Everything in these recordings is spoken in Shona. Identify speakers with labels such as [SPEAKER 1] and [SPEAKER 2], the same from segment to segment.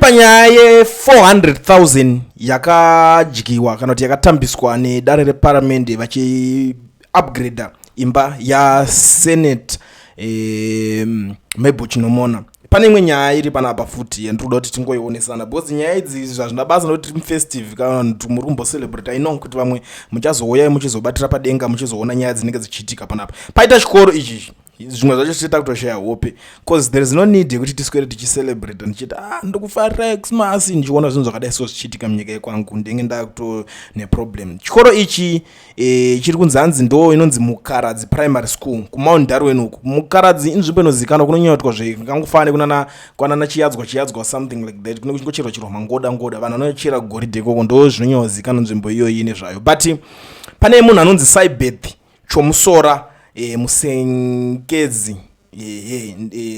[SPEAKER 1] Panyaya ye400,000 yakadyiwa kana kuti yakatambiswa nedare reparamende vachiupgrada imba yaSenate Mabel Chinomona, pane imwe nyaya iri panapa futi yandiri kuda kuti tingoionesana, because nyaya idzi zvazvina basa nokuti tiri mufestive kana kuti muri kumbocelebrate. I know kuti vamwe muchazouyai muchizobatira padenga, muchizoona nyaya dzinenge dzichiitika panapa. Paita chikoro ichi, zvimwe zvacho tichiita kutoshaya hope, 'cause there is no need yekuti tiswere tichicelebrate ndichiti, "Ah, ndikufarira Xmas," ndichiona zvinhu zvakadai so zvichiitika munyika yekwangu. Ndenge ndakuto neproblem. Chikoro ichi chiri kunzi hanzi ndo inonzi Mukaradzi Primary School kuMount Darwin uku. Mukaradzi inzvimbo inozivikanwa kunonyanyoitwa zvekangofanana nekunana kwanana Chiyadzwa, Chiyadzwa, something like that, kune kuchingocherwa cherwa mangoda ngoda, vanhu vanochera goridhe ikoko. Ndo zvinonyanyozivikanwa nzvimbo iyoyi nezvayo. But pane munhu anonzi Saibeth Chomusora Musengezi.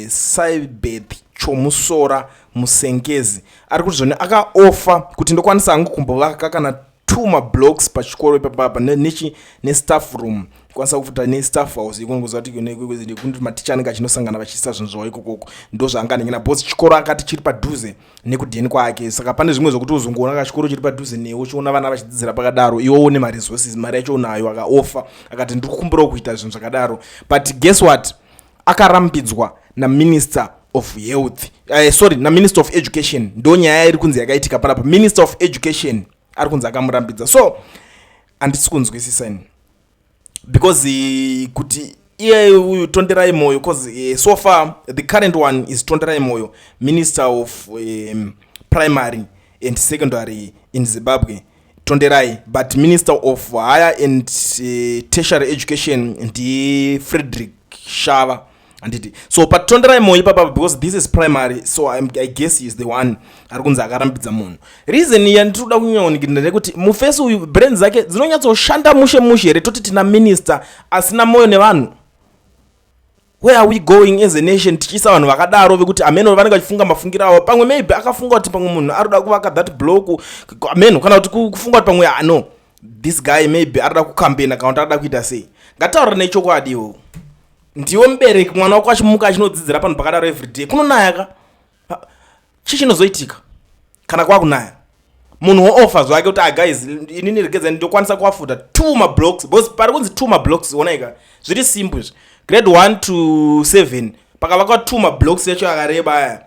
[SPEAKER 1] Saibeth Chomusora Musengezi ari kuti zvoni akaoffer kuti ndokwanisa hangu kumbovaka kana two mablocks pachikoro ipapapa nechi nestaff room, kwanisa kufuta nestaff house ikongoziva kuti maticha anenge achinosangana vachiisa zvinhu zvavo ikokoko. Ndo zvaanganengena, because chikoro akati chiri padhuze nekudheni kwake. Saka pane zvimwe zvokuti uzongoona kachikoro chiri padhuze newe, uchiona vana vachidzidzira pakadaro, iwe une maresources, mari yacho unayo. Akaoffer akati, "Ndiri kukumbirawo kuita zvinhu zvakadaro." But guess what? Akarambidzwa naMinister of Health, sorry, naMinister of Education. Ndo nyaya iri kunzi yakaitika panapa. Minister of Education ari kunzi akamurambidza. So handisi kunzwisisa ini, because kuti iye uyu Tonderai Moyo, because so far the current one is Tonderai Moyo, Minister of Primary and Secondary in Zimbabwe, Tonderai. But Minister of Higher and Tertiary Education ndiFrederick Shava, handiti? So paTonderai Moyo ipapa, because this is primary, so I guess he is the one ari kunzi akarambidza munhu. Reason yandiri kuda kunyaonikira ndekuti mufesi uyu brain dzake dzinonyatsoshanda mushe mushe here? Toti tina minister asina mwoyo nevanhu. Where are we going as a nation tichiisa vanhu vakadaro vekuti ameno vanenge vachifunga mafungiro avo? Pamwe maybe akafunga kuti pamwe munhu ari kuda kuvaka that block ameno, kana kuti kufunga kuti pamwe, ano this guy maybe ari kuda kukambena, kana kuti ari kuda kuita sei. Ngataura nechokwadiwo, ndiwe mubereki, mwana wako achimuka achinodzidzira panhu pakadaro everyday, kunonaya ka? Chii chinozoitika kana kwakunaya? Munhu wooffer zvake kuti, "Ah guys, inini regedza ndokwanisa kuafforda two mablocks," because pari kunzi two mablocks. Onaika, zviri simple izvi. Grade 1 to 7, pakavakwa two mablocks yacho akareba aya,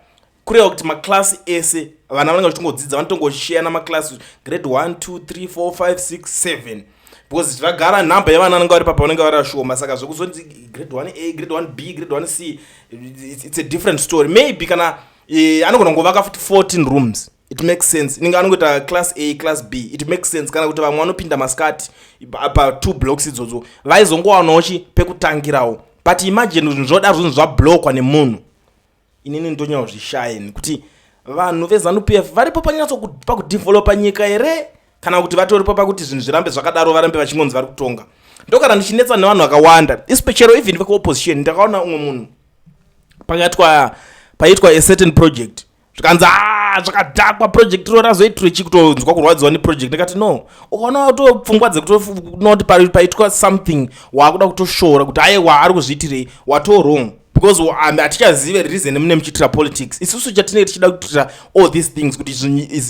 [SPEAKER 1] kureva kuti maklasi ese vana vanenge vachitongodzidza, vanotongoshiyana maklasi, grade 1, 2, 3, 4, 5, 6, 7, because vagara nhamba yevana vanenge vari papa vanenge vari vashoma. Saka zvekuzonzi grade 1 A, grade 1 B, grade 1 C, it's a different story. Maybe kana anogona kungovaka futi 14 rooms, it makes sense. Inenge anongoita class A, class B, it makes sense. Kana kuti vamwe vanopinda masikati pa two blocks idzodzo, vaizongowanawo chi pekutangirawo. But imagine zvinhu zvodaro, zvinhu zvablockwa nemunhu. Inini ndonyawo zvishayeni kuti vanhu veZANU PF varipo panyatso pakudevelopa nyika here, kana kuti vatoripo pakuti zvinhu zvirambe zvakadaro, varambe vachingonzi vari kutonga. Ndokana ndichinetsa nevanhu vakawanda, especially even vekuopposition. Ndakaona umwe munhu pakaitwa paitwa a certain project, zvikanzi, "A, zvakadhakwa, project iro razoitirwe chi?" Kutonzwa kurwadziwa neproject. Ndikati, "No." Ukaona watopfungwa dzekutonoti paitwa something, waakuda kutoshora kuti aiwa, ari kuzviitirei, wato wrong, because hatichazive reason mune muchiitira politics. Isusu chatinenge tichida kuitira all these things kuti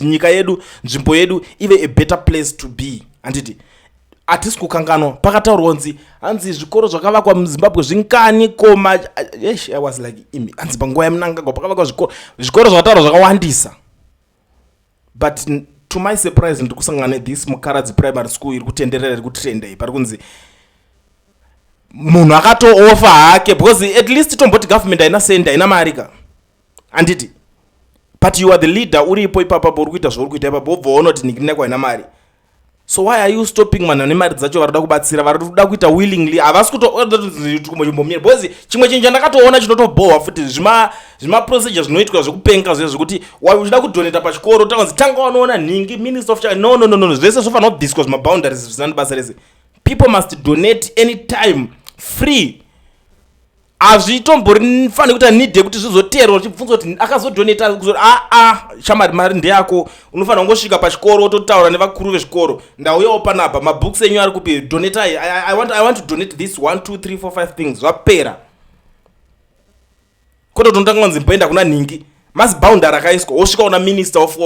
[SPEAKER 1] nyika yedu, nzvimbo yedu ive a better place to be, handiti? Hatisi kukanganwa pakataurwa kunzi hanzi zvikoro zvakavakwa muZimbabwe zvingani koma. Yes, I was like, imi, hanzi panguva yaMnangagwa pakavakwa zvikoro, zvikoro zvakataurwa zvakawandisa. But to my surprise, ndiri kusangana nethis Mukaradzi Primary School iri kutenderera, iri kutrenda iyi, pari kunzi munhu akatooffer hake, because at least tomboti government haina sendi, haina mari ka, handiti? But you are the leader, uripo ipapapo, uri kuita zvauri kuita ipapo, wobva waona kuti nikirinako haina mari. So why are you stopping vanhu vane mari dzacho, vari kuda kubatsira, vari kuda kuita willingly? Havasi kutombomira, because chimwe chinhu chandakatoona chinotobhohwa futi, zvimaprocedure zvinoitwa zvekupenga zviya, zvekuti uchida kudonata pachikoro, tanganzi tanga wanoona nhingi, minister of no, no, no, no. Zvese zvofanira kubviswa, zvimaboundaries zvisina basa rese. People must donate anytime free. Hazvitombori faniri kuita need yekuti zvizoteerwa uchibvunza kuti akazodonata. Aa, shamari, mari ndeyako. Unofanira kungosvika pachikoro, wototaura nevakuru vezvikoro, "Ndauyawo panapa, mabooks enyu ari kupi? Donatai. I want to donate this 1, 2, 3, 4, 5 things." Zvapera. Kwete kuti unotanga kunzi mboenda kuna nhingi. Maziboundary akaiswa, wosvika una minister of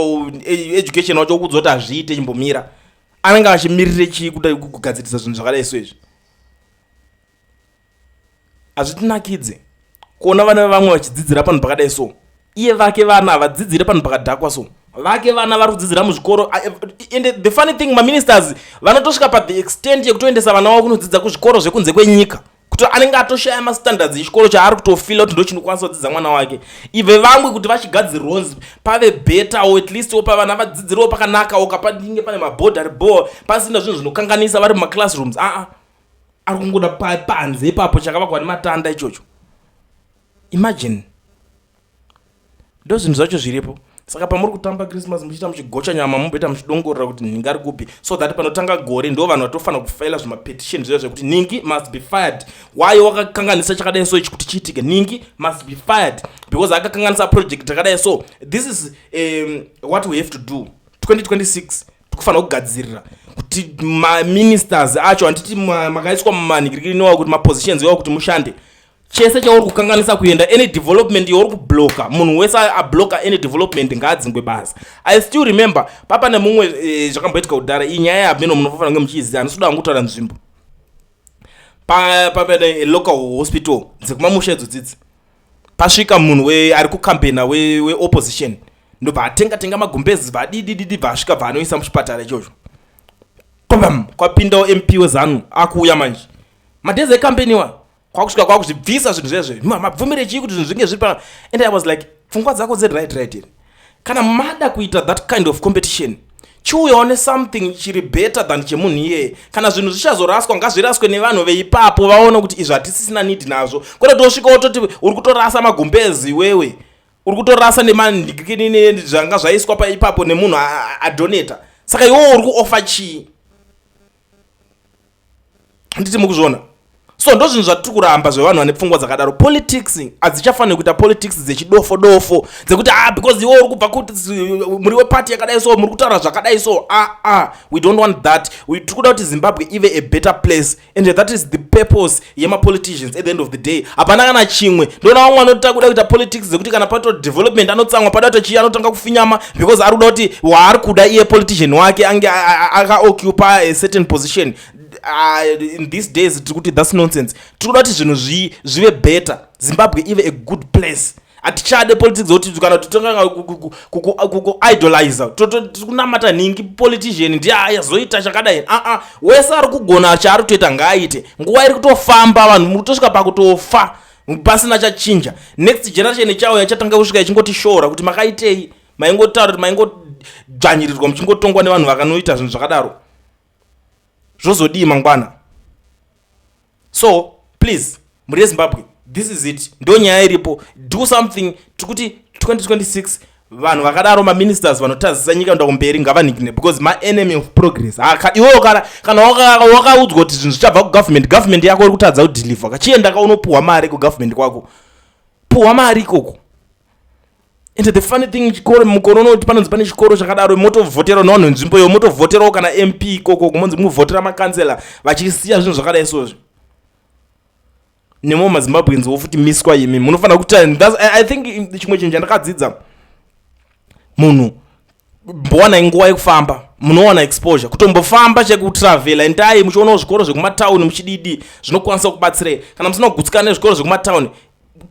[SPEAKER 1] education wacho wokuudza kuti hazviite, chimbomira. Anenge achimirire chii kuda kugadzirisa zvinhu zvakadai so? Izvi hazvitinakidze kuona vana vevamwe vachidzidzira panhu pakadai so. Iye vake vana havadzidzire panhu pakadhakwa so. Vake vana vari kudzidzira muzvikoro. And the funny thing, maministers vanotosvika pathe extent yekutoendesa vana vavo kunodzidza kuzvikoro zvekunze kwenyika, kuti anenge atoshaya mastandards echikoro chaari kutofeela kuti ndo chinokwanisa kudzidza mwana wake. Ive vamwe kuti vachigadzirwawo pave betterwo, at least wo pavana vadzidzirewo pakanakawo, kapanenge pane mabhodhi ari bho, pasina zvinhu zvinokanganisa vari mumaclassrooms. Aa, ari kungoda panze ipapo chakavakwa nematanda ichocho. Imagine, ndo zvinhu zvacho zviripo. Saka pamuri kutamba Christmas, muchiita muchigocha nyama, mumboita muchidongorera kuti nhingi ari kupi, so that panotanga gore ndo vanhu vatofanira kufaila zvimapetition zviya zvekuti nhingi must be fired. Why wakakanganisa chakadai so ichi kuti chiitike? Nhingi must be fired because akakanganisa project yakadai so. This is what we have to do 2026. Tikufanira kugadzirira kuti maministers acho, handiti makaiswa mumanhikirikiniwa kuti mapositions iwawo kuti mushande, chese chauri kukanganisa kuenda any development yauri kublocka, munhu wese ablocka any development ngaadzingwe basa. I still remember papa nemumwe zvakamboitika kudhara. Iyi nyaya yameno munofanira kunge muchiiziva, handisi kuda hangu kutaura nzvimbo. Pane local hospital dzekumamusha idzo dzidzi, pasvika munhu ari kucampaigna weopposition, ndobva atenga tenga magumbezi, vadidididi, bva asvika, bva anoisa muchipatara ichocho. Pam, kwapindawo MP weZANU akuuya manje, madays ecampaigniwa, kwakusvika kwakuzvibvisa zvinhu zvezve. Mabvumire chii kuti zvinhu zvinge zviri pana? And I was like, pfungwa dzako dziri right here? Kana mada kuita that kind of competition, chiuyawo nesomething chiri better than chemunhu iyeye. Kana zvinhu zvichazoraswa, ngazviraswe nevanhu veipapo, vaone kuti izvi hatisisina need nazvo, kwete tosvika wototi uri kutorasa magumbezi, iwewe uri kutorasa nemandikini zvanga zvaiswa paipapo nemunhu adonata. Saka iwewe uri kuoffer chii? Handiti mukuzviona? So ndo zvinhu zvatiri kuramba zvevanhu vane pfungwa dzakadaro. Politics hadzichafaniri kuita politics dzechidofo dofo dzekuti, ah, because iwe uri kubva kuti muri wepati yakadai so, muri kutaura zvakadai so. Ah ah, we don't want that. Tiri kuda kuti Zimbabwe ive a better place, and that is the purpose yemapoliticians. At the end of the day, hapana kana chimwe. Ndoona vamwe vanoti kuda kuita politics dzekuti kana pato development anotsamwa, pada kuti chii, anotanga kufinyama because ari kuda kuti waari kuda iye politician wake ange akaoccupy a certain position. In these days tiri kuti that's nonsense. Tiri kuda kuti zvinhu zvive better, Zimbabwe ive a good place. Hatichade politics zekuti kana totanga kuidoliza, tiri kunamata nhingi politician ndiye azoita chakadai. Aa, wese ari kugona chaari kutoita ngaaite. Nguva iri kutofamba, vanhu muri kutosvika pakutofa pasina chachinja. Next generation ichauya chatanga kusvika ichingotishora kuti makaitei, maingotaura kuti maingodzvanyirirwa, muchingotongwa nevanhu vakanoita zvinhu zvakadaro, zvozodii mangwana? So please, mhuri yeZimbabwe, this is it, ndo nyaya iripo. Do something. Tiri kuti 2026 vanhu vakadaro, maministers vanotadzisa nyika kuenda kumberi, ngavanikine because maenemy of progress. Iwewo kana wakaudzwa kuti zvinhu zvichabva kugovernment, government yako iri kutadza kudeliver, kachienda kaunopuhwa mari kugovernment kwako, puhwa mari ikoko. And the funny thing, chikoro mukore unoti panonzi pane chikoro chakadaro, motovhotera nevanhu venzvimbo iyo, motovhoterawo kana MP ikoko, monzi muvhotera makansela vachisiya zvinhu zvakadai sozvi. Nemo maZimbabweans wo futi miswa imi, munofanira kuti I think chimwe chinhu chandakadzidza, munhu mbowanai nguva yekufamba, munowana exposure, kutombofamba chekutravela. Endai muchionawo zvikoro zvekumatauni muchididi, zvinokwanisa kubatsirei. Kana musina kugutsikana nezvikoro zvekumatauni,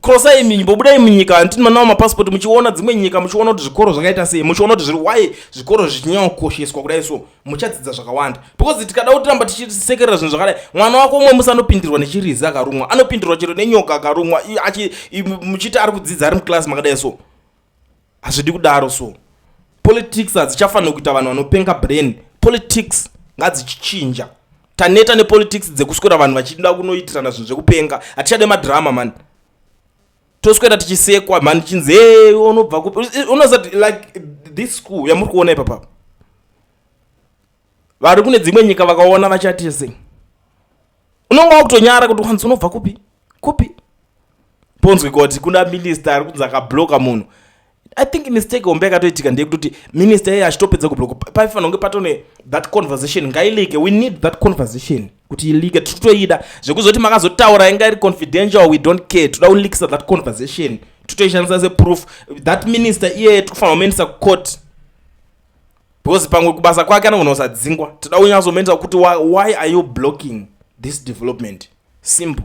[SPEAKER 1] crossai, mbobudai munyika. Handiti manawo mapasipoti? Muchiona dzimwe nyika, muchiona kuti zvikoro zvakaita sei, muchiona kuti zviri why zvikoro zvichinyanya kukosheswa kudai so, muchadzidza zvakawanda. Because tikada kutiramba tichisekerera zvinhu zvakadai, mwana wako umwe musi anopindirwa nechirizi akarumwa, anopindirwa chero nenyoka akarumwa, muchiti ari kudzidza ari muclass makadai so. Hazvidi kudaro. So politics hadzichafaniri kuita vanhu vanopenga brain. Politics ngadzichinja. Taneta nepolitics dzekuswera vanhu vachida kunoitirana zvinhu zvekupenga. Hatichade madrama mani, toswera tichisekwa mani, chinzi e unobva kupi, unozati like this school yamuri kuona ipapa, vari kune dzimwe nyika vakaona vachati sei? Unonga wakutonyara kuti wanzi unobva kupi kupi, ponzwika kuti kuna minista ari kunzi akablocka munhu. I think mistake hombe yakatoitika ndeyekutoti minista iye achitopedza kublocka, paifanira kunge patone that conversation. Ngaileake, we need that conversation kuti ileake, tiri kutoida. Zvekuzoti makazotaura inga iri confidential, we don't care. Toda kuleakisa that conversation. Totoishandisa seproof. That minister iyeye tikufanira kumuendesa kucourt, because pamwe kubasa kwake anogona kusadzingwa. Toda kunyatsomuendesa kuti why are you blocking this development? Simple.